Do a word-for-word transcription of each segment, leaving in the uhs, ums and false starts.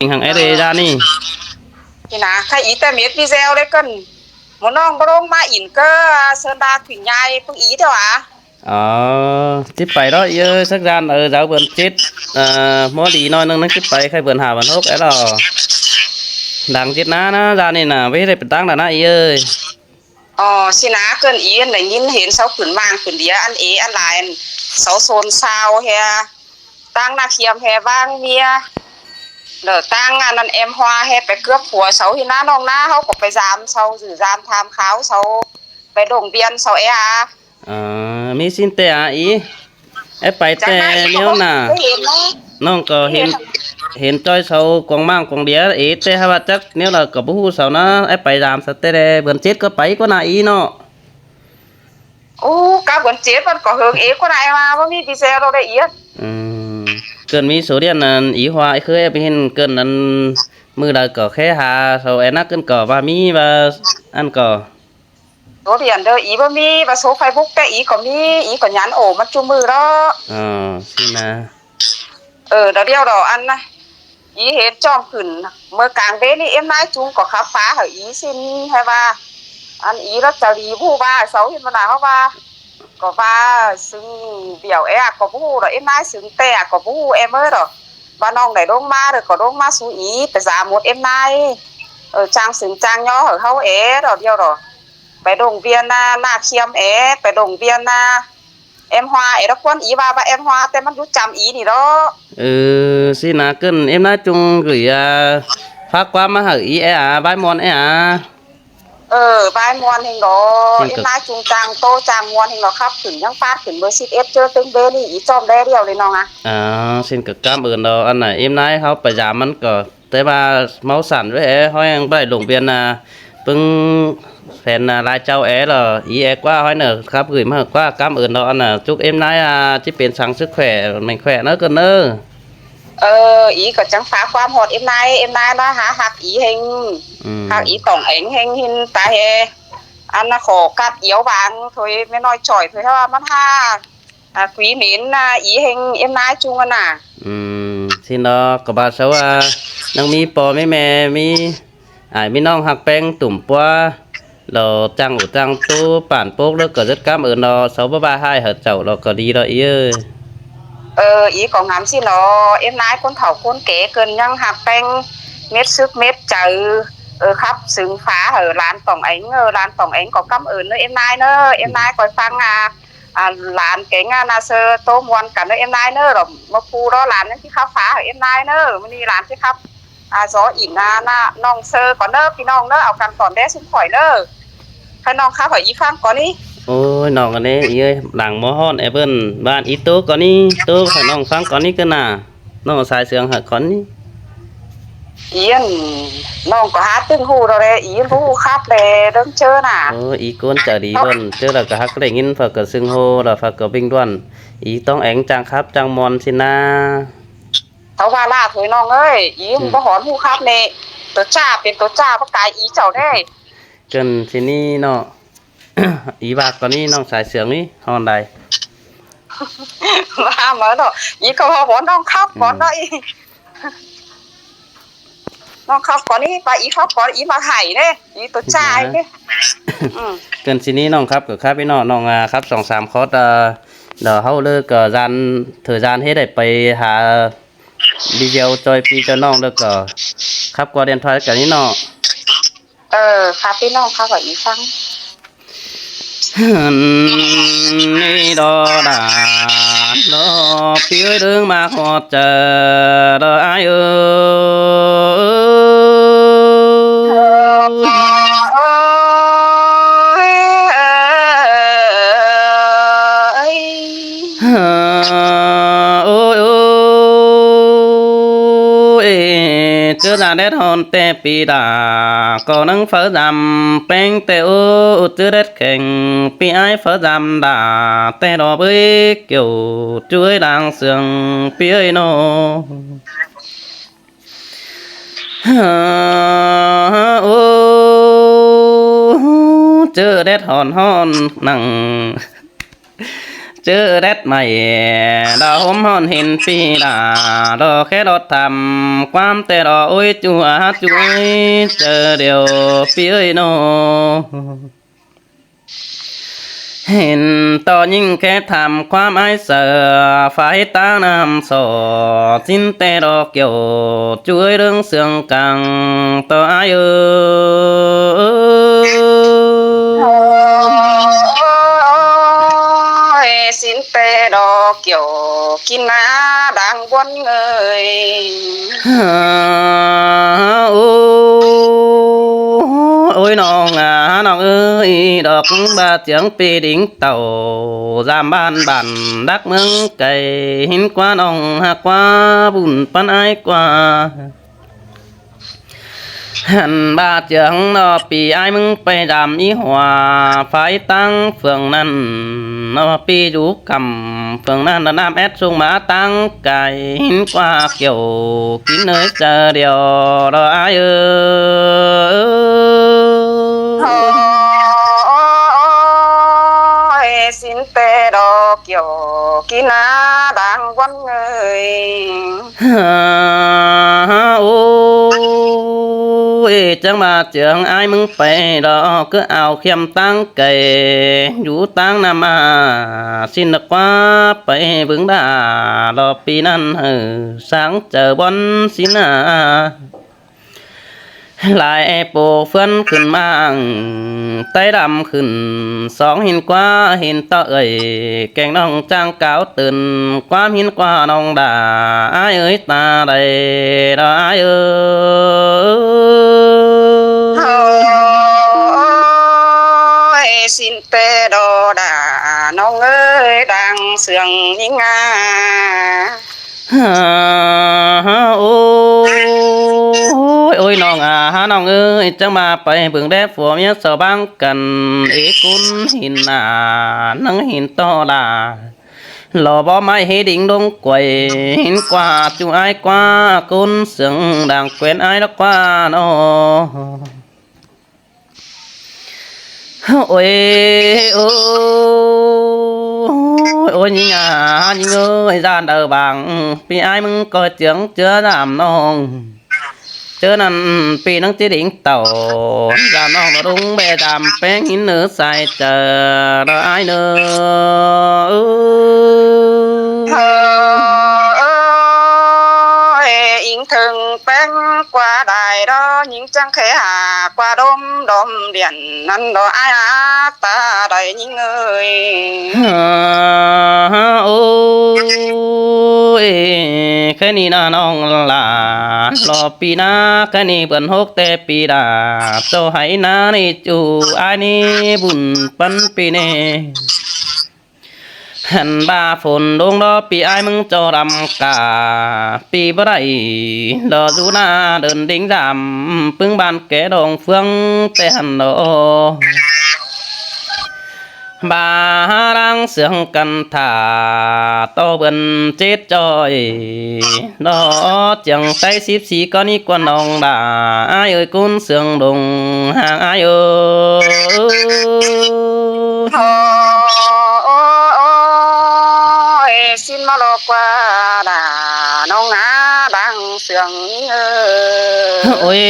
Inh hăng ét đê ra ꞌnị. Thì nả, khay ꞌí ꞌtẹ mết video đé ꞌcợn. ꞌMự ꞌnọng báu ꞌlống ꞌmá ỉn ꞌcọ, a, sơn đa khuyến nhai ꞌpứng ꞌí ꞌtẹ a. Ờ, ꞌchí pay đó ꞌí ơi, sắc ꞌdan, ờ, dáo bươn chết, ờ, ꞌmá đi ꞌnọi ꞌnưng ꞌnớ ꞌchí pay, khay bươn hả bươn hốc é lo. Đang chết ná ná, ꞌdan ꞌnị nả, ꞌviạk đảy pên ꞌtáng đa ná ꞌí ơi. Ờ, ꞌsịn ꞌnớ ꞌcợn ꞌí ăn đảy ꞌnghín hên sáu khửn mảng khửn điế ăn ế ăn lai ăn sáu sôn sao hé. ꞌTáng ꞌnạ khiêm hé ꞌváng ꞌmía. Lỏ ꞌtáng ăn ăn em hoa hé pay cướp phua sáu ꞌhịn ꞌná ꞌnọng ná, ꞌháu ꞌcọ pay dam sau, dử dam tham kháo sau, pay động viên sau é a. Ờ, ꞌmí ꞌsịn ꞌtẹ a ꞌí. É pay ꞌtẹ ꞌnéo nả. ꞌNọng ꞌcọ hên, hên ꞌchoi sau cuông mảng cuông điế ế ꞌtẹ hả ꞌva chắc ꞌnéo lỏ ꞌcọ báu ꞌhụ sau ná, é pay dam sau ꞌtẹ đé, bươn chết ꞌcọ pay ꞌquá nả ꞌí ꞌnọ. Ú, cá bươn chết ꞌvắn ꞌcọ hơng ế ꞌquá nả ꞌmá, báu ꞌmí video đảy ꞌí. Ừ. ꞌCợn ꞌmí số điện ăn ꞌí hua ꞌkhới ꞌpứng hên ꞌcợn ăn ꞌmự đaư ꞌcọ khé hả sau é ꞌnớ ꞌcợn ꞌcọ ꞌva ꞌmí ꞌva ăn ꞌcọ. Số điện đơ ꞌí báu ꞌmí, ꞌva số Facebook ꞌtẹ ꞌí ꞌcọ ꞌmí, ꞌí ꞌcọ nhắn ổ ꞌmá ꞌchu ꞌmự đó. Ờ, ꞌsịn ꞌnớ. Ờ, đó điêu đó ăn ꞌnớ. Ꞌí hên ꞌchọn khửn, ꞌmự cang bến ꞌnị ꞌếm ꞌnái chung ꞌcọ khắp phá hảư ꞌí ꞌsịn hả ꞌva. Ăn ꞌí lỏ chả đi ꞌhụ ꞌva, sau ꞌhịn ꞌmá nả ꞌháu ꞌva. ꞌCọ ꞌva sưng biẻo é a ꞌcọ báu ꞌhụ đó, ꞌếm ꞌnái sưng ꞌtẹ a ꞌcọ báu ꞌhụ em ơi đó. ꞌVa ꞌnọng đảy ꞌlống ꞌmá đơ ꞌcọ ꞌlống ꞌmá sú ꞌí, pay dam mốt ꞌếm ꞌnái. Ờ, chang sưng chang ꞌnhó hảư ꞌháu é đó điêu đó. Pay động viên ꞌnạ, ꞌnạ khiêm é, pay động viên ꞌnạ. Em hoa é đó ꞌquán ꞌí ꞌva, ꞌva em hoa ꞌtẹ ꞌmắn dú chăm ꞌí ꞌnị đó. Ừ, ꞌsịn ꞌnớ ꞌcợn ꞌếm ꞌnái chung gửi, à, phát quà ꞌmá hảư ꞌí é a, ꞌvái ꞌmuôn é a. Ờ, ꞌvái ꞌmuôn ꞌhêng đó, ꞌếm ꞌnái chung chang ꞌtố chang ꞌmuôn ꞌhêng đó khắp khửn ꞌnhắng phát khửn ꞌmự sít ét ꞌchớ ꞌtếng bến ꞌnị ꞌí ꞌchọn đé điêu đảy ꞌnọng a. À, ꞌsịn ꞌcọ cám ơn đó ăn ꞌnạ ꞌếm ꞌnái ꞌháu pay dam ꞌmắn ꞌcọ. Té ꞌva ꞌmáu sản ꞌvới é, ꞌhói ꞌnhắng báu đảy động viên, à, ꞌpứng phén, à, lai chảu é lỏ, ꞌí é ꞌquá ꞌhói ꞌnợ khắp gửi ꞌmá ꞌquá cám ơn đó ăn ꞌnạ, chúc ꞌếm ꞌnái, à, ꞌchí pên săng sức khỏe, mạnh khỏe ꞌnớ ꞌcợn ꞌnớ. Ờ, ꞌí ꞌcọ chắng phák ꞌquám ꞌhọt ꞌếm ꞌnái, ꞌếm ꞌnái ꞌnớ hả ꞌhặc ꞌí ꞌhêng. Ừ. ꞌHặc ꞌí tỏng éng ꞌhêng ꞌhịn ta hê. Ăn ꞌnạ khổ cắt iếu vang thôi, ꞌmí ꞌnọi chỏi thôi hả ꞌva ꞌmắn hả. À, quí mến, à, ꞌí ꞌhêng ꞌếm ꞌnái chung ăn ꞌnạ. Ừ, ꞌsịn đó, ꞌcọ ꞌva sau, à, ꞌnhắng ꞌmí ꞌpo ꞌmí ꞌme, ꞌmí ải ꞌmí ꞌnọng ꞌhặc ꞌpéng tủm ꞌpúa, lỏ chăng ủ chăng ꞌtố, pản pốc ꞌlớ ꞌcọ rất cám ơn đó, sau báu ꞌva ꞌhại hảư chảu lỏ ꞌcọ đi đó ꞌí ơi. Ờ, ꞌí ꞌcọ ngắm ꞌsịn đó, ꞌếm ꞌnái ꞌcốn thảu ꞌcốn ké ꞌcợn ꞌnhắng ꞌhặc ꞌpéng, mết sức mết chaư, ờ, khắp sưng phá hảư lan tỏng éng, ờ, lan tỏng éng ꞌcọ cám ơn ꞌnớ ꞌếm ꞌnái ꞌnớ, ꞌếm ꞌnái ꞌcoi ꞌphắng, à, à, lan kéng, à, ꞌnạ sơ ꞌtố ꞌmuôn căn ꞌnớ ꞌếm ꞌnái ꞌnớ, lỏ ꞌmự ꞌcu đó lan ꞌnhắng ꞌchí khắp phá hảư ꞌếm ꞌnái ꞌnớ, ꞌmự ꞌnị lan ꞌchí khắp, à, gió ỉn, à, ꞌnạ ꞌnọng sơ ꞌcọ ꞌnớ, ꞌpi ꞌnọng ꞌnớ, au căn tỏn đé sung khỏi ꞌnớ. Hảư ꞌnọng khắp hảư ꞌí ꞌphắng ꞌcọ ꞌnị. Ôi, ꞌnọng ꞌnị, ꞌí ơi, đang ꞌmá ꞌhọn é bươn, ꞌván ꞌí ꞌtố ꞌcọ ꞌnị, ꞌtố hảư ꞌnọng ꞌphắng ꞌcọ ꞌnị ꞌcọ ꞌnạ. ꞌNọng sai sương hảư ꞌcọ ꞌnị. Yên, ꞌnọng ꞌcọ hák ꞌtứng ꞌhụ đó đé, yên báu ꞌhụ khắp đé, đơng ꞌchớ ꞌnạ. Ôi, ꞌí ꞌcốn chả đi bươn, ꞌchớ lỏ ꞌcọ hák đảy ꞌnghín, ꞌphạ ꞌcọ sưng hô, lỏ ꞌphạ ꞌcọ bình luận. ꞌÍ tỏng éng chang khắp chang ꞌmuôn ꞌsịn ꞌnạ. Thảu ꞌva ꞌlạ thôi ꞌnọng ơi, ꞌí báu hón ꞌhụ khắp ꞌnị. Tô ꞌchạ, pên tô ꞌchạ, báu cai ꞌí chảu đé. ꞌCợn ꞌsịn ꞌnị ꞌnọ. ꞋÍ ꞌva ꞌcọ ꞌnị ꞌnọng sai sương ꞌnị, hón đảy. ꞌVa ꞌmá ꞌnọ, ꞌí ꞌcọ ꞌva hón ꞌnọng khắp ꞌcọ ꞌnị. ꞌNọng khắp ꞌcọ ꞌnị, ꞌva ꞌí khắp ꞌcọ ꞌí ꞌmặc hảy ꞌnị, ꞌí tô ꞌchạ ꞌnị. Ừ. ꞌCợn ꞌsịn ꞌnị ꞌnọng khắp ꞌcọ khắp ꞌnị ꞌnọ, ꞌnọng, à, khắp song sam khót, à, lỏ ꞌháu ꞌlớ ꞌcọ gian, thời gian hết đảy pay hả video ꞌchoi ꞌpi ꞌchoi ꞌnọng ꞌlớ ꞌcọ khắp qua điện thoại ꞌcọ ꞌnị ꞌnọ. Ờ, khắp ꞌpi ꞌnọng khắp ꞌcọ ꞌí ꞌphắng. ꞌNị đó đà, đó ꞌpi ơi đương ꞌmặc ꞌhọt chả, đó ai ơi. Ôi, ôi, ôi, ê, ꞌchớ da đét hòn ꞌtẹ ꞌpi đà, ꞌcọ ꞌnhắng pháư dăm ꞌpéng ꞌtẹ ô, ꞌchớ đét kheng ꞌpi ải pháư dăm đà, ꞌtẹ đó bới kiu ꞌchu ơi đang sương ꞌpi ơi ꞌnọ. Ô, ꞌchớ đét hòn hòn nẳng. ꞌchớ đét mảy, đo hôm hòn hên ꞌpi đa, đo khé đo tham ꞌquám ꞌtẹ đo ối ꞌchu a ꞌchu ới, ꞌchớ điêu ꞌpi ới ꞌnô. Hên ꞌto ꞌnhính khé tham ꞌquám ái saư, phái ꞌtáng ꞌnặm so, ꞌsịn ꞌtẹ đo kiẻo ꞌchu ới ꞌlướng ꞌsướng cang ꞌto ái ới. Ôi, ꞌsịn ꞌtẹ đo kiẻo kin ná đang ꞌbuôn ới. Ôi, ôi ꞌnọng a, ꞌnọng ới, đo ꞌcứng ꞌva ꞌchương ꞌpi đính tảu, dăm bản bản đắc ꞌmướng cay, hên ꞌquá ꞌnọng ꞌhặc ꞌquá bun pắn ái ꞌquá. Hẳn ꞌva ꞌchương ꞌnọ ꞌpi ái ꞌmướng pay dăm í hua, phái ꞌtáng phường ꞌnặn ꞌnọ ꞌpi dú khắm phường ꞌnặn ꞌnặm ét sung ꞌmá ꞌtáng cai, hên ꞌquá kiẻo kin ới ꞌchớ điêu đo ái ới. Ôi, ꞌsịn ꞌtẹ đo kiẻo kin ná đang ꞌbuôn ới. Ôi, chắng ꞌva ꞌchương ái ꞌmướng pay đo ꞌcứ ao khiêm ꞌtáng cai, dú ꞌtáng ꞌnặm a, ꞌsịn đa ꞌquá pay bướng đa, đo ꞌpi ꞌnặn hảư sáng chaư ꞌbuôn ꞌsịn a. Lai ꞌpộ ꞌphướn khửn ꞌmá ꞌnặn, ꞌtái đăm khửn song hên ꞌquá hên ꞌtọ ới, keng ꞌnọng chang cáo tưn, ꞌquám hên ꞌquá ꞌnọng đa, ái ới ta đảy đo ái ới. Ôi, ꞌsịn ꞌtẹ đo đa ꞌnọng ới đang ꞌsướng ꞌnhính a. Ôi, ôi ꞌnọng a, ꞌnọng ới, chắng ꞌva pay bướng đé phua ꞌmía sau bang căn, ế cún hên a, ꞌnăng hên ꞌto đa, lo bók ꞌmạy hế đính đông quay, hên ꞌquá ꞌchu ái ꞌquá cún ꞌsướng đang quen ái đắc ꞌquá ꞌnọ. Ôi, ôi, ôi ꞌnhính a, ꞌnhính ới, dản đaư bang ꞌpi ái ꞌmướng ꞌcọ ꞌchương ꞌchớ dăm ꞌnọng. ꞌChớ ꞌnặn ꞌpi ꞌnăng ꞌchí đính tảu, dăm ꞌnọng đo đúng ꞌbe dăm ꞌpéng hên ꞌnớ sai chaư đo ái ꞌnớ. Ôi, ính thưng ꞌpéng ꞌquá đảy đo, ꞌnhính chắng khé hả ꞌquá đôm đôm điện ꞌnặn đo ái a, ta đảy ꞌnhính ới. Ôi, khé ꞌnị ꞌna ꞌnọng lả, lo ꞌpi ꞌna khé ꞌnị bươn hốc té ꞌpi đa, ꞌchọ hảư ꞌna ꞌnị ꞌchu ái ꞌnị bun păn ꞌpi ꞌnị. Hẳn ꞌva phôn đông đo ꞌpi ái ꞌmướng ꞌchọ đăm cả, ꞌpi báu đảy đo dú ꞌna đơn đính dăm, ꞌpứng bản ké đong ꞌphướng té hẳn đo. ꞌVa hả đang ꞌsướng căn thả, ꞌto bươn chết ꞌchoi. Đo ꞌchương ꞌTáy síp sí ꞌcón ꞌnị ꞌquá ꞌnọng đa, ái ới cún ꞌsướng đông hang ái ới. Ôi, ꞌsịn ꞌmá lo ꞌquá đa ꞌnọng a, đang ꞌsướng ꞌnhính ới. Ôi,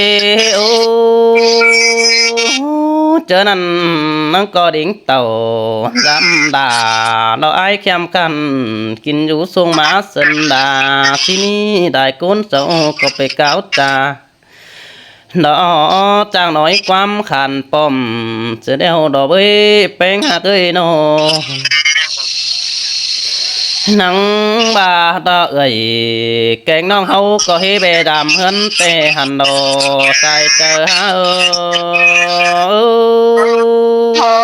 ôi, ꞌchớ ꞌnặn ꞌnăng ꞌcọ đính tảu, dăm đa đo ái khiêm khăn, kin dú sung ꞌmá sân đa, ꞌsịn ꞌnị đảy cún sau ꞌcọ pay cáo cha. Đo chang nói ꞌquám khăn pom, ꞌchớ đeo đo bới ꞌpéng ꞌhặc ới ꞌnọ. ꞋNăng ꞌva ꞌtọ ới, keng ꞌnọng ꞌháu ꞌcọ ꞌhế ꞌbe dăm ꞌhướn té hẳn đo sai chaư hả ới. Ôi,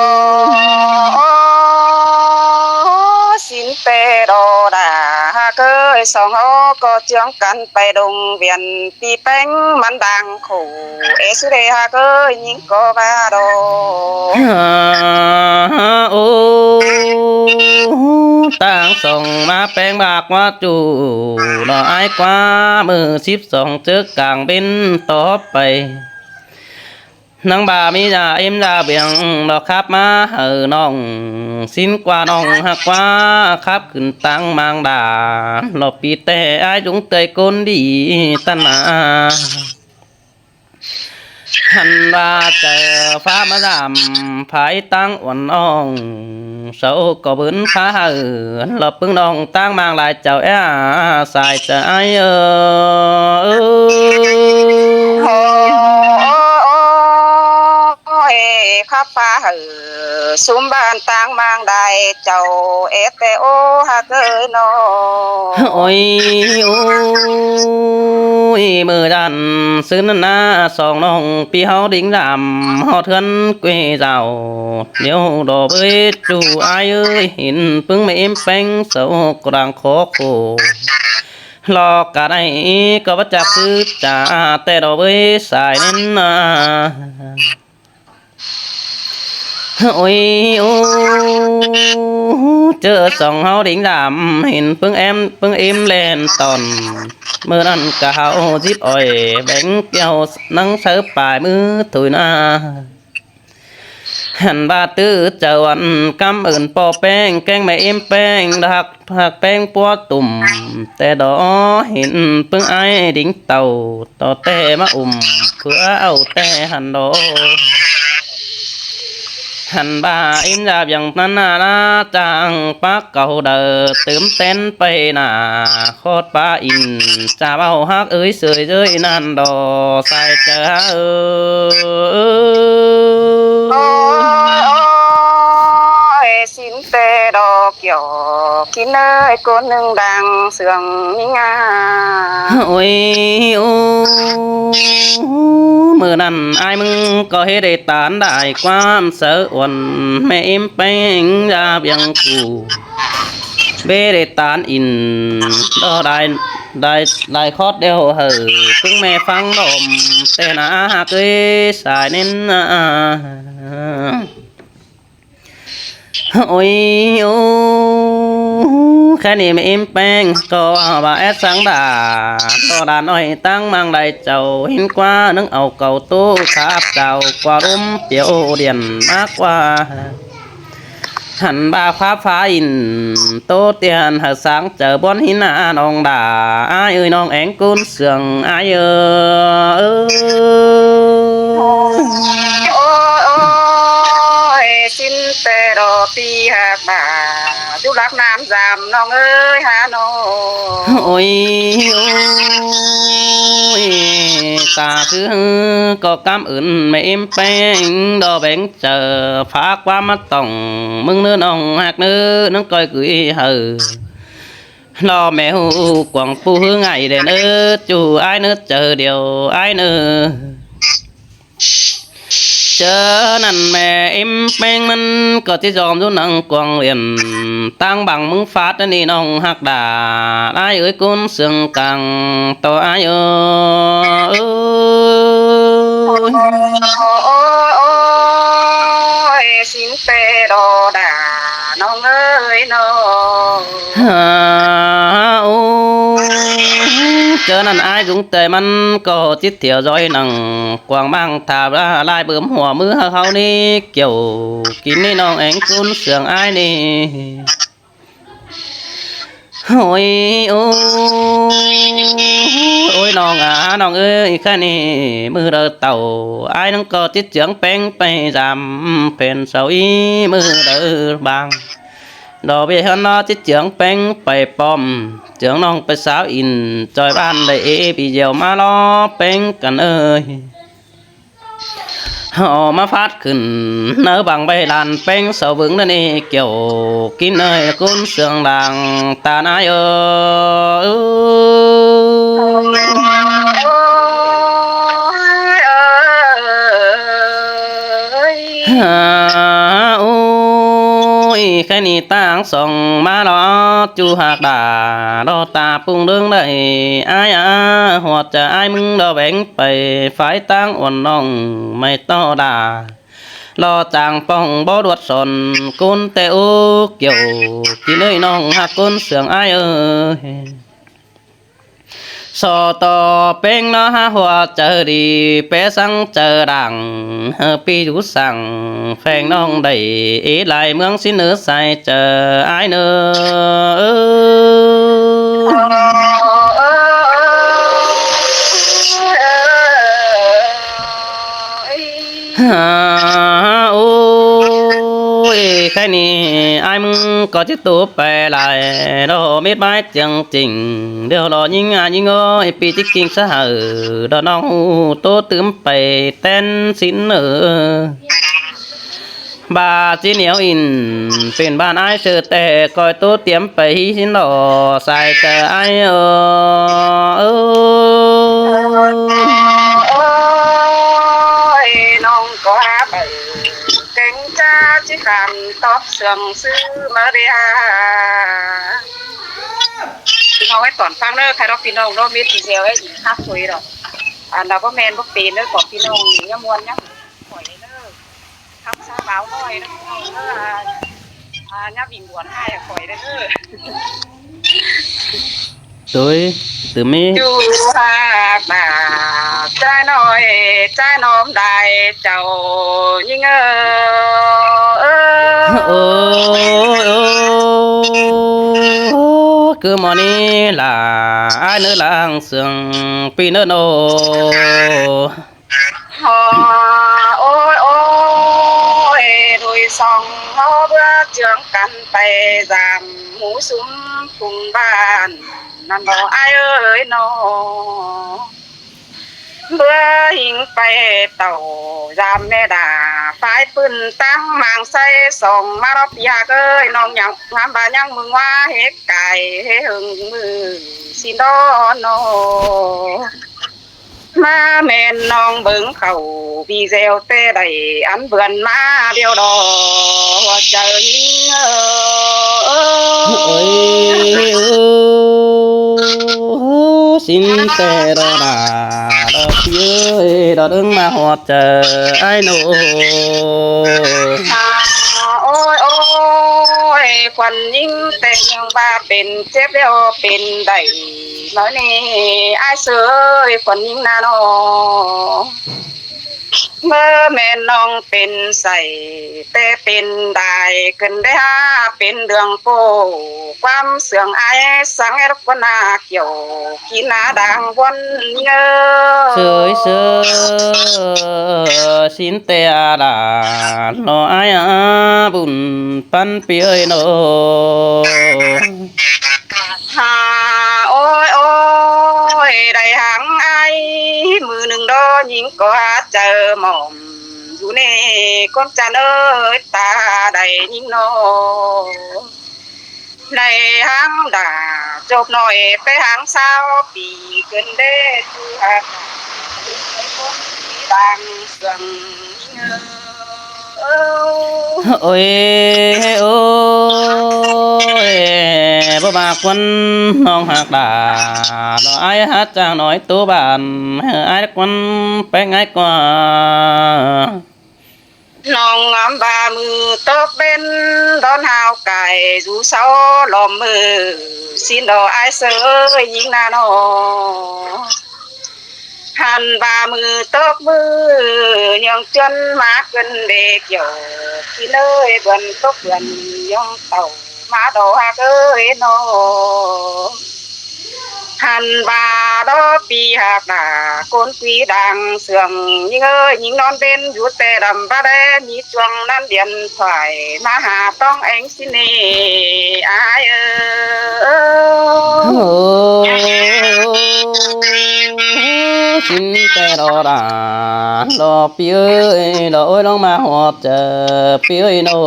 ꞌsịn ꞌtẹ đo đa ꞌhặc ới, song ꞌháu ꞌcọ ꞌchương căn pay đông viện, ꞌpi ꞌpéng ꞌmắn đang khổ, ê sư đê ꞌhặc ới, ꞌnhính ꞌcọ ꞌva đo. Ôi, ꞌtáng song ꞌmá ꞌpéng bác ꞌquá ꞌchu, đo ái ꞌquá ꞌmự síp song ꞌchớ cang bến tó pay. ꞌNăng ꞌva ꞌmí da ꞌếm da biêng lo khắp ꞌmá hảư ꞌnọng, ꞌsịn ꞌquá ꞌnọng ꞌhặc ꞌquá khắp khửn ꞌtáng ꞌmáng đa, lo pi ꞌtẹ ải dúng tơi ꞌcốn đi ꞌtặn a. Hăn ꞌva chaư phák ꞌmá dăm, phái ꞌtáng uôn ꞌnọng, sau ꞌcọ bứn phá hảư, lo ꞌpứng ꞌnọng ꞌtáng ꞌmáng lai chảu é sai chaư ải ơ. Ôi, khắp phá hảư, sum ban ꞌtáng ꞌmáng lai chảu é ꞌtẹ ꞌhặc ơi ꞌnọng. Ôi, ôi, ꞌmự đan ꞌsứ ꞌnặn ꞌna song ꞌnọng ꞌpi ꞌháu đính dăm ꞌhọt ꞌhướn quê dao, ꞌnéo đo bới ꞌchu ải ơi, hên ꞌpứng ꞌmẹ ꞌếm ꞌpéng sau ꞌcọ đang khó khổ. Lo cả đảy ꞌcọ báu chắc ꞌsứ chả ꞌtẹ đo bới sai ꞌnặn a. Ôi, ôi, ꞌchớ song ꞌháu đính dăm hên ꞌpứng ꞌếm, ꞌpứng ꞌếm ꞌlen tỏn. ꞌMự ꞌnặn ꞌcọ ꞌháu díp ỏi béng piu ꞌnăng sáư pay ꞌmứ thôi ꞌna. Hăn ꞌva ꞌtứ chaư uôn ꞌcắm ứn ꞌpo ꞌpéng kéng ꞌmẹ ꞌếm ꞌpéng ꞌhặc, ꞌhặc ꞌpéng ꞌpúa tủm, ꞌtẹ đo hên ꞌpứng ải đính tảu, tó ꞌtẹ ꞌmá ủm, ꞌpưa au ꞌtẹ hăn đo. Hăn ꞌva ꞌếm da biêng ꞌnặn ꞌna ꞌna chang pák cáu đaư tứm tén pay nả, khót pá in, chả ꞌvạu ꞌhặc ới sơi ꞌdới ꞌnặn đo sai chaư ꞌhặc ơ. Ôi, ꞌsịn ꞌtẹ đo Kiẻo Kín ơi, ꞌcốn ꞌnưng đang sương ꞌmí ꞌnga. Ôi, ôi, ꞌmự ꞌnặn ải ꞌmứng ꞌcọ ꞌhế đảy ꞌtan đảy ꞌquám sáư uôn ꞌmẹ ꞌếm ꞌpéng da biêng cu. Bế đảy ꞌtan in đo đảy, đảy, đảy khót đeo hảư ꞌpứng ꞌmẹ ꞌphắng đom, ꞌtẹ ꞌna ꞌhặc ới sai ꞌnặn a. Ôi, ôi, ꞌkhạy ꞌnị ꞌmẹ ꞌếm ꞌpéng ꞌcọ ꞌva é sáng đa, ꞌcọ đa ꞌnọi ꞌtáng ꞌmáng lai chảu hên ꞌquá ꞌnưng au cáu ꞌtố khắp chảu ꞌquá ꞌlốm piu điện ꞌmá ꞌquá. Hăn ꞌva khóa phá in ꞌtố tiên hảư sáng chaư bón hín a ꞌnọng đa, ải ơi ꞌnọng éng ꞌcốn sương ải ơ. Ôi, ôi, ôi, ꞌsịn ꞌtẹ đo ꞌpi ꞌhặc đa, dú lắc ꞌnám dăm ꞌnọng ơi hả ꞌnọng. Ôi, ôi, ta ꞌsứ ꞌcọ ꞌcắm ứn ꞌmẹ ꞌếm ꞌpéng đo béng chaư phák ꞌquám ꞌmá tỏng ꞌmứng ꞌnớ ꞌnọng ꞌhặc ꞌnớ ꞌnưng ꞌcoi gửi hảư. Lo ꞌme ꞌhụ cuông ꞌpú ꞌhứ ngảy đen ơ, ꞌchu ải ꞌnớ chaư điêu ải ꞌnớ. ꞌChớ ꞌnặn ꞌme ꞌếm ꞌpéng ꞌmắn ꞌcọ ꞌchí dom dú ꞌnăng cuông điện ꞌtáng bang ꞌmứng phát ꞌnị ꞌnọng ꞌhặc đa, ải ơi ꞌcốn sương cang ꞌto ải ơ. Ôi, ôi, ôi, ôi, ꞌsịn ꞌtẹ đo đa ꞌnọng ơi ꞌnọng. Hả, ô, ꞌchớ ꞌnặn ải dúng tơi ꞌmắn ꞌcọ ꞌchí thiẻo ꞌdoi ꞌnăng cuông ꞌmáng thả lai bưm hua ꞌmứ hảư ꞌháu ꞌnị Kiẻo Kín ꞌnị ꞌnọng éng ꞌcốn sương ải ꞌnị. Ôi, ô, ôi ꞌnọng a, ꞌnọng ơi, ꞌkhạy ꞌnị ꞌmự đaư tảu ải ꞌnưng ꞌcọ ꞌchí chướng ꞌpéng pay dăm phen sau í ꞌmự đaư bang. Đo ꞌviạk ꞌhướn ꞌnọ ꞌchí chướng ꞌpéng pay pom, chướng ꞌnọng pay sáo in ꞌchoi ꞌván đảy ꞌpi dẻo ꞌmá lo ꞌpéng căn ơi. Hảư ꞌmá phát khửn ꞌnớ bang ꞌvạy lan ꞌpéng sau bớng ꞌnặn ꞌnị Kiẻo Kín ơi ꞌcốn sương đang ꞌtan ải ơ. Hả, ôi, ꞌkhạy ꞌnị ꞌtáng song ꞌmá lo ꞌchu ꞌhặc đa, lo ta ꞌpung ꞌlướng đảy ải a, ꞌhuột chaư ải ꞌmứng lo béng pay phái ꞌtáng uôn ꞌnọng ꞌmạy ꞌto đa. Lo chang pong báu đuột son ꞌcốn ꞌtẹ ô Kiẻo Kín ơi ꞌnọng ꞌhặc ꞌcốn sương ải ơi. So to peng nó hák hua chaư đi, pé săng chaư đảng, hơ pi dú săng, pheng ꞌnọng đảy, ê lai ꞌmướng ꞌsịn ꞌnớ sai chaư ai ꞌnớ. Ôi, khay ꞌnị ai ꞌmứng ꞌcọ ꞌchí tô pay lai, đó mết bái chiêng chỉnh, điêu đó ꞌnhính a ꞌnhính ơi, pi ꞌchí king sa hảư, đó ꞌnọng hu tô tứm pay ten ꞌsịn ơ. Ba ꞌchí ꞌnéo in, pên bản ai sư ꞌtẹ ꞌcoi tô tiêm pay hí ꞌsịn đó, sai chaư ai ơ. Ôi, ꞌnọng ꞌcọ hák pay, kéng ꞌchá ꞌchí khăn tóp sương ꞌsứ ꞌmá đi ha. Phi ꞌnọng ơi, tỏn ꞌphắng ꞌnớ, khay đó phi ꞌnọng đó mết pi dẻo ơi, khắp thôi đó. À, nó báu ꞌmen báu pên ꞌnớ, ꞌcọ phi ꞌnọng ꞌnhá ꞌmuôn ꞌnhá khỏi ꞌnớ. Khắp sa báo ꞌnọi ꞌnớ, phi ꞌnọng ꞌnớ, à, à, ꞌnhá bình luận hai khỏi ꞌnớ. Tui, tui mí. Chú hák đả, ꞌchái ꞌnọi, ꞌchái ꞌnọm đai chảu ꞌnhính ơ. Ôi, ôi, ôi, cứ ꞌmo ꞌnị lả, ai ꞌnớ lăng sương pi ꞌnớ ꞌnớ. Hò, ôi, ôi, đuổi sóng hò bưa trường căn pay dăm mú sum phung bản, ꞌnặn đó ai ơi nó. Bưa hính pay tảu dăm ꞌmé đả, phái pưn ꞌtáng mang say sóng ꞌmá đó pi hák ơi, ꞌnọng ꞌnhắng, ꞌngắm ba ꞌnhắng ꞌmướng ꞌva hế cai, hế hưng ꞌmự, ꞌsịn đó nó. ꞌMá ꞌmen ꞌnọng bớng khảu, pi dẻo ꞌtẹ đảy ăn bươn ꞌmá điêu đó, hua chaư ꞌnhính ơ. Ôi, ơ, ꞌsịn ꞌtẹ đó đả, đó pi ơi, đó đớng ꞌmá hua chaư ai ꞌnớ. À, ôi, ôi, khuôn ꞌnhính ꞌtẹ ꞌnhắng ba pên chếp điêu pên đảy, ꞌmá ꞌnị ai sư ơi, khuôn ꞌnhính ꞌna nó. Bơ ꞌmen ꞌnọng pên say, ꞌtẹ pên đai, cơn đảy ha pên đường pô, ꞌquám sương ai săng ét khuôn ꞌna kiẻo, kin ꞌna đang ꞌbuôn ꞌnhính ơ. Sư ơi sư, ꞌsịn ꞌtẹ a đả, lo ai a bun păn pi ơi ꞌnớ. Hà ôi ôi, đảy háng ai, ꞌmự ꞌnưng đó ꞌnhính ꞌcọ ha chaư mỏm, dú ꞌnị ꞌcốn chăn ơi, ta đảy ꞌnhính ꞌnớ. Đảy háng đả, chộp ꞌnọi pé háng ꞌsáo pi cơn đé, tu hák đang sương ꞌnhính ơ. Ôi, ôi, bơ ba khuôn ꞌnọng hák đả, lo ai hák chang ꞌnọi tu bản, ai khuôn pé ai ꞌquá. ꞌNọng ngắm ba ꞌmự tốc bên, đón hao cai dú sáu lom ꞌmự, ꞌsịn đó ai sư ơi ꞌnhính ꞌna nó. Hăn ba ꞌmự tốc ꞌmự, ꞌnhắng chuôn ꞌmá cơn đé kiẻo, ꞌpi ơi bươn tốc bươn ꞌnhắng tảu ꞌmá đó hák ơi ꞌnớ. Hăn ba đó pi hák đả, ꞌcốn ꞌquí đang sương ꞌnhính ơi, ꞌnhính ꞌnón bên dú ꞌtẹ đăm ba đé, ꞌmí chuông ꞌnặn điện thoại ꞌmá ha ꞌtóng eng ꞌsịn ꞌnị ai ơ. Ôi, ôi, ôi, ꞌsịn ꞌtẹ đó đả, lo pi ơi, lo ôi ꞌnọng ꞌmá ꞌhọt chaư pi ơi ꞌnớ.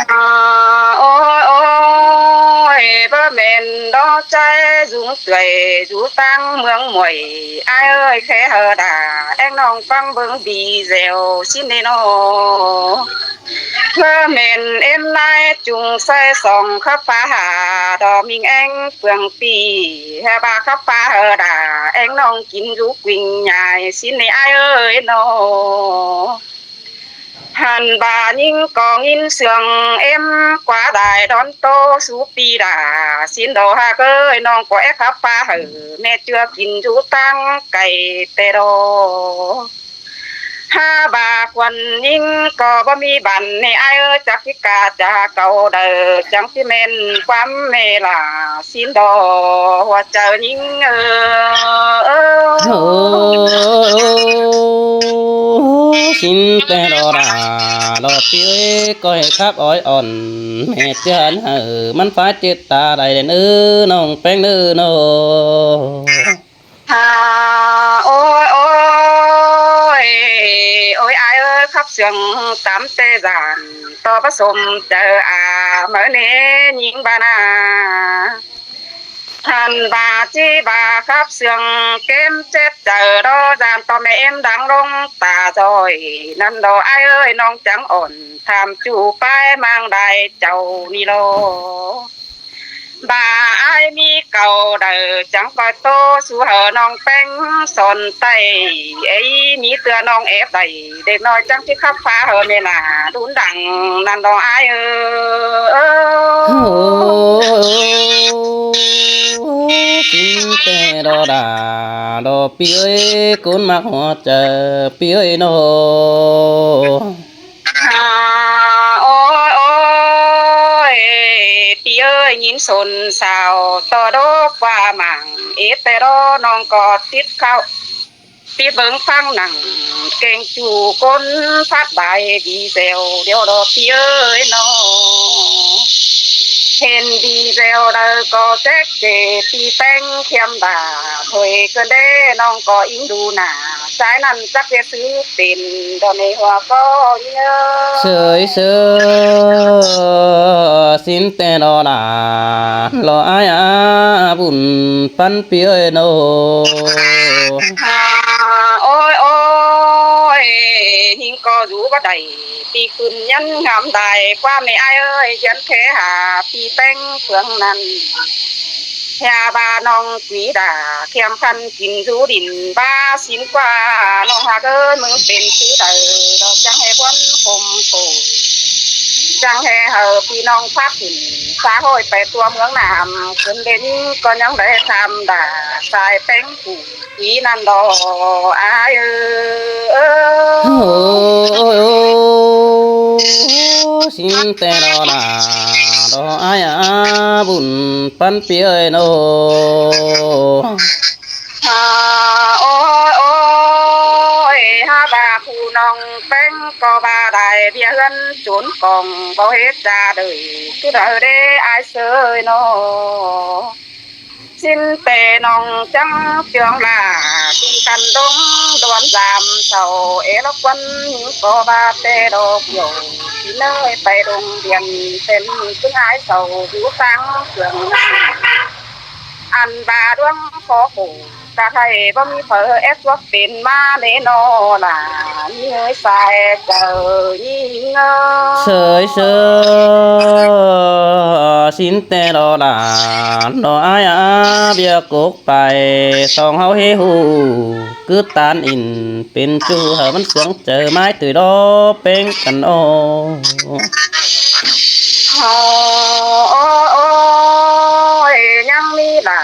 À, ôi ôi, bơ ꞌmen đó ꞌchái dúng tuế dú ꞌtáng ꞌmướng muối, ai ơi khe hơ đả, eng ꞌnọng ꞌphắng bớng pi dẻo ꞌsịn ꞌnị ꞌnớ. Bơ ꞌmen êm lai chung say song khắp phá hà, đó ꞌminh eng phường pi, ha ba khắp phá hơ đả, eng ꞌnọng kin dú quỳnh nhai ꞌsịn ꞌnị ai ơi ꞌnớ. Hăn ꞌva ꞌnhính ꞌcọ ꞌnghín sương ꞌếm ꞌquá đai đón ꞌtố sú pi đa. ꞌSịn đo ꞌhặc ới, ꞌnọng ꞌcọ é khắp ꞌphạ hảư ꞌmẹ ꞌchưa kin dú ꞌtáng cay ꞌtẹ đo. Hák ꞌva khuôn ꞌnhính ꞌcọ báu ꞌmí bản ꞌnị ải ới, chắc ꞌchí ca chả cáu đaư, chắng ꞌchí ꞌmen ꞌquám ꞌmẹ lả. ꞌSịn đo ꞌhua chaư ꞌnhính ới. ꞌSịn ꞌtẹ đo đa, lo pi ới, ꞌcọ hảư khắp ói ỏn, ꞌmẹ ꞌchưa hăn hảư ꞌmắn phá chết ta đảy đen ới, ꞌnọng ꞌpéng ꞌnớ ꞌnớ. Hả, ôi, ôi, ôi, ải ới, khắp sương tắm tê dản, ꞌto báu sôm chaư a, máư ꞌnê ꞌnhính ꞌva na. Hăn ꞌva ꞌchí ꞌva khắp sương kém chếp chaư đo dản, ꞌto ꞌmẹ ꞌếm đang ꞌlống ta doi. ꞌNặn đo ải ới, ꞌnọng chắng ỏn, tham ꞌchu pái ꞌmáng đai chảu ꞌnị lo. ꞌVa ải ꞌmí cáu đaư chắng ꞌcoi ꞌtố sú hảư ꞌnọng ꞌpéng son ꞌtạy. Ê, ꞌmí ꞌtưa ꞌnọng ép đảy, đếc ꞌnọi chắng ꞌchí khắp ꞌphạ hảư ꞌmẹ nả đun đăng ꞌnặn đo ải ới. ꞌSịn ꞌtẹ đo đa, đo pi ới, ꞌcốn ꞌmặc ꞌhua chaư pi ới ꞌnớ. Hả, ôi, ôi, pi ới, ꞌnhính sôn sao ꞌto đốc ꞌva mảng, ê, ꞌtẹ đo ꞌnọng ꞌcọ tít khảu, tít bớng ꞌphắng nẳng, keng ꞌchu ꞌcốn phát bài video điêu đo pi ới ꞌnớ. Hên video đaư ꞌcọ chép chê pi ꞌpéng thiêm đa, thôi ꞌcơn đé ꞌnọng ꞌcọ ính đu nả, ꞌchái ꞌnặn chắc ꞌviạk xứ pên đo ꞌnê ꞌhua ꞌcọ ꞌnhính ới. ꞌSới ꞌsớ, ꞌsịn ꞌtẹ đo đa, lo ải a, bun ꞌphắn pi ới ꞌnớ. Hả, ôi, ôi, ꞌnhính ꞌcọ dú báu đảy, pi khửn nhắn ngắm đai ꞌquám ꞌnị ải ới, dán khé hả pi ꞌpéng ꞌpướng ꞌnặn. Hả ꞌva ꞌnọng quí đa, thiêm khăn kin dú đin ꞌva ꞌsịn ꞌquá, ꞌnọng ꞌhặc ới, ꞌmứng pên ꞌsứ đaư, đo chắng ꞌhế ꞌquám khôm khổ, chắng ꞌhế hảư pi ꞌnọng phát thỉn, xã hội pay tua ꞌmướng Nam, khửn đên ꞌcọ ꞌnhắng đảy tham đa, sai ꞌpéng phủ ꞌquí ꞌnặn đo ải ới. ꞌSịn ꞌtẹ đo đa, đo ải a, bun ꞌphắn pi ới ꞌnớ. Hả, ôi, ôi, hả ꞌva phủ ꞌnọng ꞌpéng ꞌcọ ꞌva đảy ꞌviạk ꞌhướn chốn cỏng, báu ꞌhế cha đảy, ꞌchư đaư đé ải ꞌsới ꞌnớ. ꞌSịn ꞌtẹ ꞌnọng chắng ꞌchương lả, kin căn đống đón dam sau, ê lốc ꞌquắn ꞌnhính ꞌcọ ꞌva ꞌtẹ đo kiẻo, ꞌpi ới, pay đông điên, tên ꞌchưng ải sau, dú ꞌtáng ꞌchương ăn ꞌva đuống khó khổ, ta khay báu ꞌmí phaư ép suốt pên ꞌmá ꞌnê ꞌnớ lả, ꞌnhính ới, sai chaư ꞌnhính ới. ꞌSới ꞌsớ, ꞌsịn ꞌtẹ đo đa, đo ải a, ꞌviạk cốc pay song ꞌháu ꞌhế ꞌhụ, ꞌcứ ꞌtan ỉn pên ꞌchu hảư ꞌmắn sương chaư ꞌmái ꞌtoi đo ꞌpéng căn ꞌnớ. Ôi, ôi, ôi, ꞌnhắng ꞌmí lả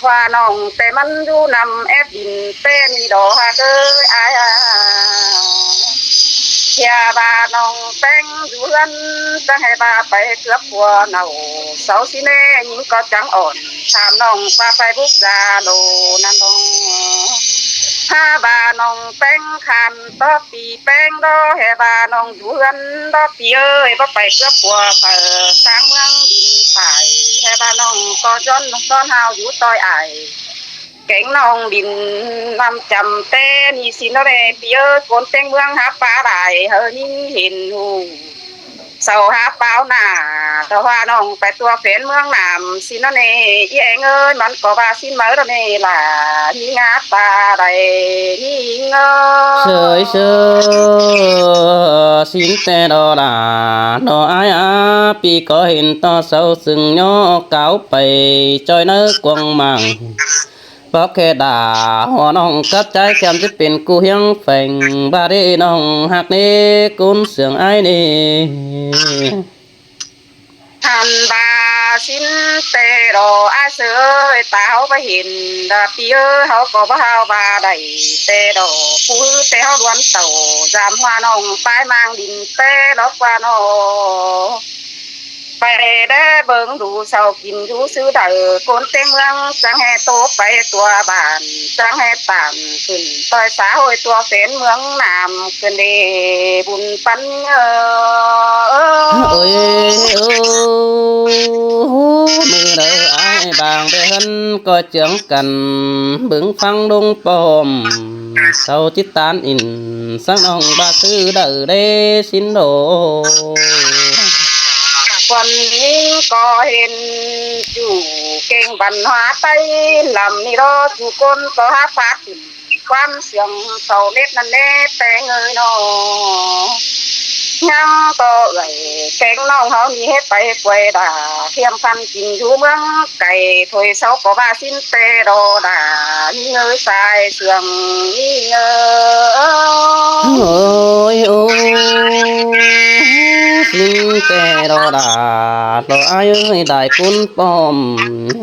ꞌhua ꞌnọng ꞌtẹ ꞌmắn dú ꞌnặm ép đin ꞌtẹ ꞌnị đo ꞌhặc ới ải a. Hả ꞌva ꞌnọng ꞌpéng dú ꞌhướn, chắng ꞌhế ꞌva pay cướp ꞌpua nảu, sau ꞌsịn ꞌnê ꞌnhính ꞌcọ chắng ỏn, tham ꞌnọng ꞌquá Facebook Zalo ꞌnặn đo. Hả ꞌva ꞌnọng ꞌpéng khăn tó pi ꞌpéng đo, ꞌhế ꞌva ꞌnọng dú ꞌhướn đo pi ới, báu pay cướp ꞌpua phaư ꞌtáng ꞌmướng đin phải, ꞌhế ꞌva ꞌnọng ꞌcọ dón, dón ꞌhao dú ꞌtoi ải. Kéng ꞌnọng đin ꞌnặm chăm ꞌtẹ ꞌnị ꞌsịn ꞌnớ ꞌnê pi ới, ꞌcốn ꞌtếng ꞌmướng hák ꞌpá đảy hảư ꞌnhính hên ꞌhụ. Sau hák páo nả, ꞌtọ ꞌva ꞌnọng pay tua phén ꞌmướng Nam ꞌsịn ꞌnớ ꞌnê, ꞌí eng ới, ꞌmắn ꞌcọ ꞌva ꞌsịn máư ꞌnớ ꞌnê lả, ꞌnhính ꞌngá ta đảy ꞌnhính ới. ꞌSới ꞌsớ, ꞌsịn ꞌtẹ đo đa, đo ải a, pi ꞌcọ hên ꞌto sau sưng ꞌnhó cáo pay ꞌchoi ꞌnớ cuông mảng. Póc khe đả hua ꞌnọng cắp ꞌchái ꞌkhém ꞌchí pên ꞌcú ꞌhiếng pheng ꞌva đê ꞌnọng ꞌhặc ꞌnê ꞌcốn sương ải ꞌnê. Hăn ꞌva sín ꞌtẹ đỏ ải ꞌsứ ơi, ta ꞌháu ꞌva hên đa pi ơi, ꞌháu ꞌcọ ꞌva ꞌháu ꞌva đảy ꞌtẹ đỏ, pú ꞌtẹ ꞌháu đuôn tảu, dăm hua ꞌnọng pái ꞌmáng đin ꞌtẹ lók ꞌva ꞌnọ. Pay đé bớng đu sau kin dú ꞌsứ đaư, ꞌcốn ꞌtếng ꞌmướng chắng ꞌhê ꞌtố pay tua bản, chắng ꞌhê tản khửn ꞌtoi xã hội tua phén ꞌmướng Nam khửn đê bun pắn ơ. Ôi, ôi, ôi, ꞌmự đaư ải bang bê hên ꞌcọ chướng căn bớng phắng đông pom, sau chít tán in sáng ꞌnọng ꞌva ꞌsứ đaư đé sín đô. Khuôn ꞌnị ꞌcọ hên ꞌchu kêng văn hóa Tây lăm ꞌnị ꞌló, ꞌchu ꞌcốn ꞌcọ hák phát ꞌquám sương sau mết ꞌnặn ꞌnê ꞌtẹ ꞌngới ꞌnọ. ꞌNhắng ꞌtọ ꞌlới kéng ꞌnọng ꞌháu ꞌnị ꞌhế pay quay đa, ꞌkhiêm khăn kin dú ꞌmướng cay thôi sau ꞌcọ ꞌva sín ꞌtẹ đỏ đa, ꞌnị ꞌngới sai sương ꞌnị ꞌngới. Ôi, ôi, sín ꞌtẹ đỏ đa, đỏ ải ơi, đảy ꞌcốn pom,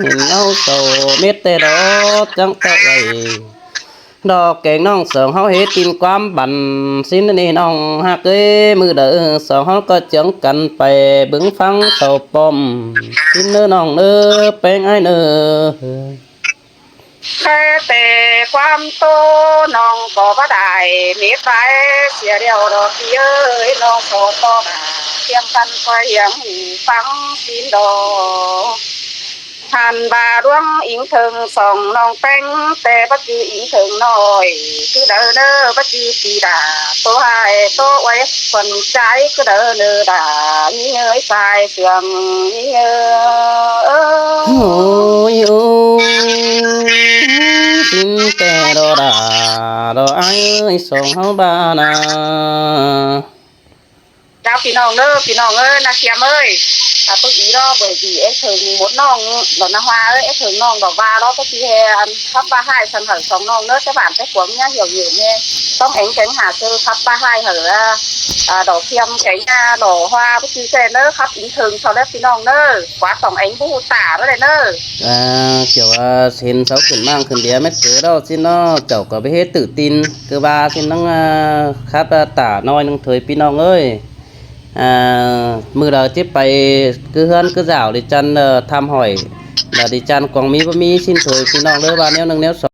hên ꞌháu sau mết ꞌtẹ đỏ chắng ꞌtẹ ꞌlới. Đỏ kéng ꞌnọng sương ꞌháu ꞌhế tin ꞌquám băn sín ꞌnị ꞌnọng ꞌhặc ới, ꞌmự đaư sương ꞌháu ꞌcọ chướng căn pay bớng phắng sau pom sín ꞌnớ ꞌnọng ꞌnớ, péng ải ꞌnớ. Khe ꞌtẹ ꞌquám ꞌtố ꞌnọng ꞌcọ ꞌva đảy mết pay sia điêu đỏ pi ơi, ꞌnọng sau ꞌtọ đa ꞌkhiêm căn ꞌcoi hiếng phắng sín đỏ. Hăn ꞌva ꞌluống ính thơng song ꞌnọng ꞌpéng, ꞌtẹ báu ꞌchư ính thơng ꞌnọi ꞌcứ đaư ꞌnớ, báu ꞌchư pi đa ꞌtố ải ꞌtố uối khuôn ꞌchái ꞌcứ đaư ꞌnớ đa, ꞌnị ꞌngới sai sương ꞌnị ꞌngới. Ôi, ôi, sín ꞌtẹ đỏ đa, đỏ ải ơi, song ꞌháu ꞌva ꞌna. Chào ꞌpi ꞌnọng ꞌnớ, ꞌpi ꞌnọng ơi, ꞌna ꞌKhiêm ơi. À, ꞌpứng ꞌnị ꞌló, bởi vì ế thơng mốt ꞌnọng, đỏ ꞌna Hoa ơi, ế thơng ꞌnọng đỏ ꞌva ꞌló, có khi hè ăn khắp ꞌva ꞌhại săn hảư song ꞌnọng ꞌnớ, ké bản ké cuống ꞌnhá hiểu hiểu ꞌnê. Tóng éng kéng hả sư khắp ꞌva ꞌhại hảư, à, à, đỏ ꞌKhiêm kéng, à, đỏ Hoa, có khi xe ꞌnớ khắp ính thơng sau đé ꞌpi ꞌnọng ꞌnớ. Quá tỏng éng bú hụ tả ꞌnớ đê ꞌnớ. À, kiểu, à, hên sau khửn ꞌmáng khửn đĩa mết cứ đỏ ꞌsịn ꞌnớ, chảu ꞌcọ báu ꞌhế tự tin, cứ ꞌva ꞌsịn ꞌnắng, à, khắp, à, tả ꞌnọi ꞌnưng thôi ꞌpi ꞌnọng ơi. À, ꞌmự đaư ꞌchí pay ꞌcứ ꞌhướn ꞌcứ dảo đi chăn, ờ, thăm hỏi, đa đi chăn cuông ꞌmí báu ꞌmí ꞌsịn thôi ꞌpi ꞌnọng ꞌnớ, ꞌva ꞌnéo ꞌnưng ꞌnéo song.